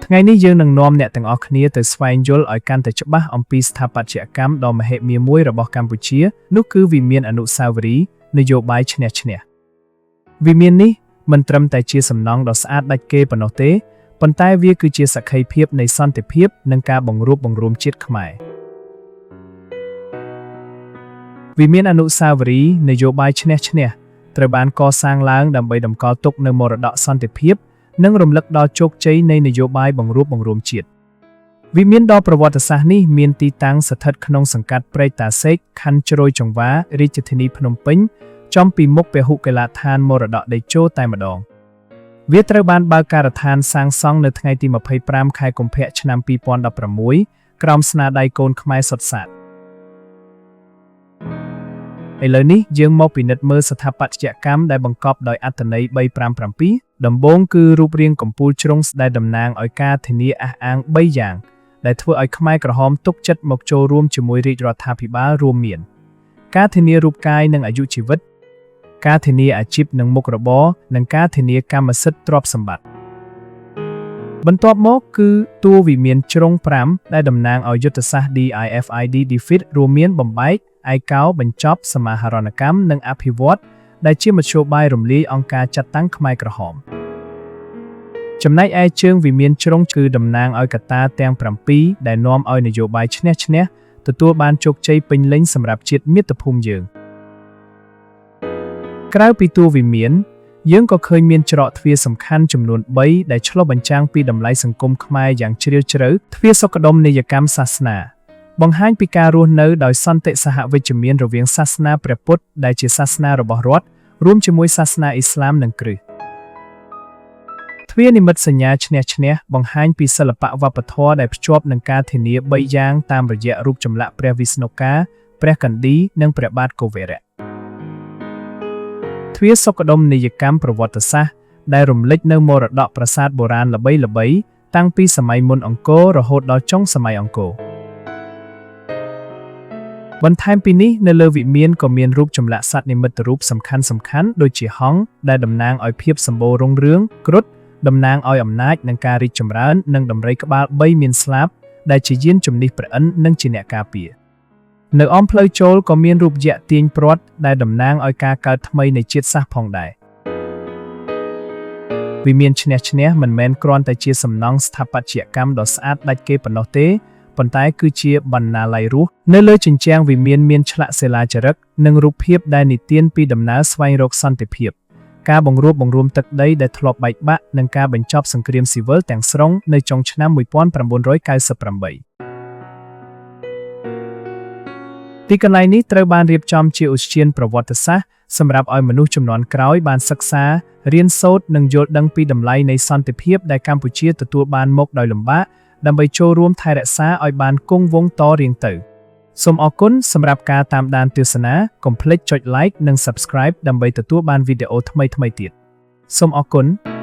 ថ្ងៃនេះយើងនឹងនាំអ្នកទាំងអស់គ្នាទៅស្វែងយល់ឲ្យកាន់តែច្បាស់អំពីស្ថាបត្យកម្មដ៏មហិមាមួយរបស់កម្ពុជានោះគឺវិមានអនុស្សាវរីយ៍នយោបាយឈ្នះឈ្នះវិមាននេះមិនត្រឹមតែជាសំណង់ដ៏ស្អាតដាច់គេប៉ុណ្ណោះទេប៉ុន្តែវាគឺជាសក្ខីភាពនៃសន្តិភាពនិងការបង្រួបបង្រួមជាតិខ្មែរវិមានអនុស្សាវរីយ៍នយោបាយឈ្នះឈ្នះត្រូវបានកសាងឡើងដើម្បីតម្កល់ទុកនូវមរតកសន្តិភាពនិងរំលឹកដល់ជោគជ័យនៃនយោបាយបង្រួបបង្រួមជាតិវិមានដ៏ប្រវត្តិសាស្ត្រនេះមានទីតាំងស្ថិតក្នុងសង្កាត់ព្រែកតាសេកខណ្ឌជ្រោយចង្វារាជធានីភ្នំពេញចំពីមុខពហុកីឡដ្ឋានមរតកតេជោតែម្ដងវាត្រូវបានបើកការដ្ឋានសាងសង់នៅថ្ងៃទី25ខែកុម្ភៈឆ្នាំ2016ក្រោមស្នាដៃកូនខ្មែរសុទ្ធសាធឥឡូវនេះយើងមកពិនិត្យមើលស្ថាបត្យកម្មដែលបង្កប់ដោយអត្ថន័យ357ដំបូងគឺរូបរាងកំពូលជ្រុងដែលតំណាងឲ្យការធានាអះអាង3យ៉ាងដែលធ្វើឲ្យខ្មែរក្រហមទុកចិត្តមកចូលរួមជាមួយរាជរដ្ឋាភិបាលរួមមានការធានារូបកាយនិងអាយុជីវិតការធានាអាជីពនិងមុខរបរនិងការធានាកម្មសិទ្ធិទ្រព្យសម្បត្តិបន្ទាប់មកគឺតួវិមានជ្រុង5ដែលតំណាងឲ្យយុទ្ធសាស្ត្រ DIFID Defeat រួមមានបំបែកឯកោបញ្ចប់សមាហរណកម្មនិងអភិវឌ្ឍដែលជាមធ្យោបាយរំលាយអង្គការចាត់តាំងខ្មែរក្រហមចំណែកឯជើងវិមានជ្រុងគឺតំណាងឲ្យកត្តាទាំង7ដែលនាំឲ្យនយោបាយឈ្នះឈ្នះទទួលបានជោគជ័យពេញលេញសម្រាប់ជាតិមាតុភូមិយើងក្រៅពីតួវិមានយើងក៏ឃើញមានច្រកទ្វារសំខាន់ចំនួន3ដែលឆ្លុះបញ្ចាំងពីតម្លៃសង្គមខ្មែរយ៉ាងជ្រាលជ្រៅទ្វារសុខដុមនីយកម្មសាសនាបង្ហាញពីការរស់នៅដោយសន្តិសហវិជ្ជមានរវាងសាសនាព្រះពុទ្ធដែលជាសាសនារបស់រដ្ឋរួមជាមួយសាសនាអ៊ីស្លាមនិងគ្រិស្តទ្វារនិមិត្តសញ្ញាឈ្នះឈ្នះបង្ហាញពីសិល្បៈវប្បធម៌ដែលភ្ជាប់នឹងការធានា3យ៉ាងតាមរយៈរូបចម្លាក់ព្រះវិស្ណុកាព្រះកណ្ឌីនិងព្រះបាទកុវេរៈទ្វារសុខដុមនីយកម្មប្រវត្តិសាស្ត្រដែលរំលេចនៅមរតកប្រាសាទបុរាណល្បីៗតាំងពីសម័យមុនអង្គររហូតដល់ចុងសម័យអង្គរបន្ថែមពីនេះនៅលើវិមានក៏មានរូបចម្លាក់សត្វនិមិត្តរូបសំខាន់ៗដូចជាហង្សដែលតំណាងឲ្យភាពសម្បូររុងរឿងគ្រុឌតំណាងឲ្យអំណាចនិងការរីកចម្រើននិងដំរីក្បាល3មានស្លាបដែលជាយានជំនិះព្រះឥន្ទនិងជាអ្នកការពារនៅអមផ្លូវចូលក៏មានរូបយក្សទាញព្រ័ត្រដែលតំណាងឲ្យការកើតថ្មីនៃជាតិសាសន៍ផងដែរវិមានឈ្នះឈ្នះមិនមែនគ្រាន់តែជាសំណង់ស្ថាបត្យកម្មដ៏ស្អាតដាច់គេប៉ុណ្ណោះទេប៉ុន្តែគឺជាបណ្ណាល័យរស់នៅលើជញ្ជាំងវិមានមានឆ្លាក់សិលាចារឹកនិងរូបភាពដែលនិទានពីដំណើរស្វែងរកសន្តិភាពការបង្រួបបង្រួមទឹកដីដែលធ្លាប់បែកបាក់និងការបញ្ចប់សង្គ្រាមស៊ីវិលទាំងស្រុងនៅចុងឆ្នាំ1998ទីកន្លែងនេះត្រូវបានរៀបចំជាឧទ្យានប្រវត្តិសាស្ត្រសម្រាប់ឲ្យមនុស្សជំនាន់ក្រោយបានសិក្សារៀនសូត្រនិងយល់ដឹងពីតម្លៃនៃសន្តិភាពដែលកម្ពុជាទទួលបានមកដោយលំបាកដើម្បីចូលរួមថែរក្សាឲ្យបានគង់វង្សតរៀងទៅសូមអរគុណសម្រាប់ការតាមដានទស្សនាកុំភ្លេចចុច Like និង Subscribe ដើម្បីទទួលបានវីដេអូថ្មីៗទៀតសូមអរគុណ។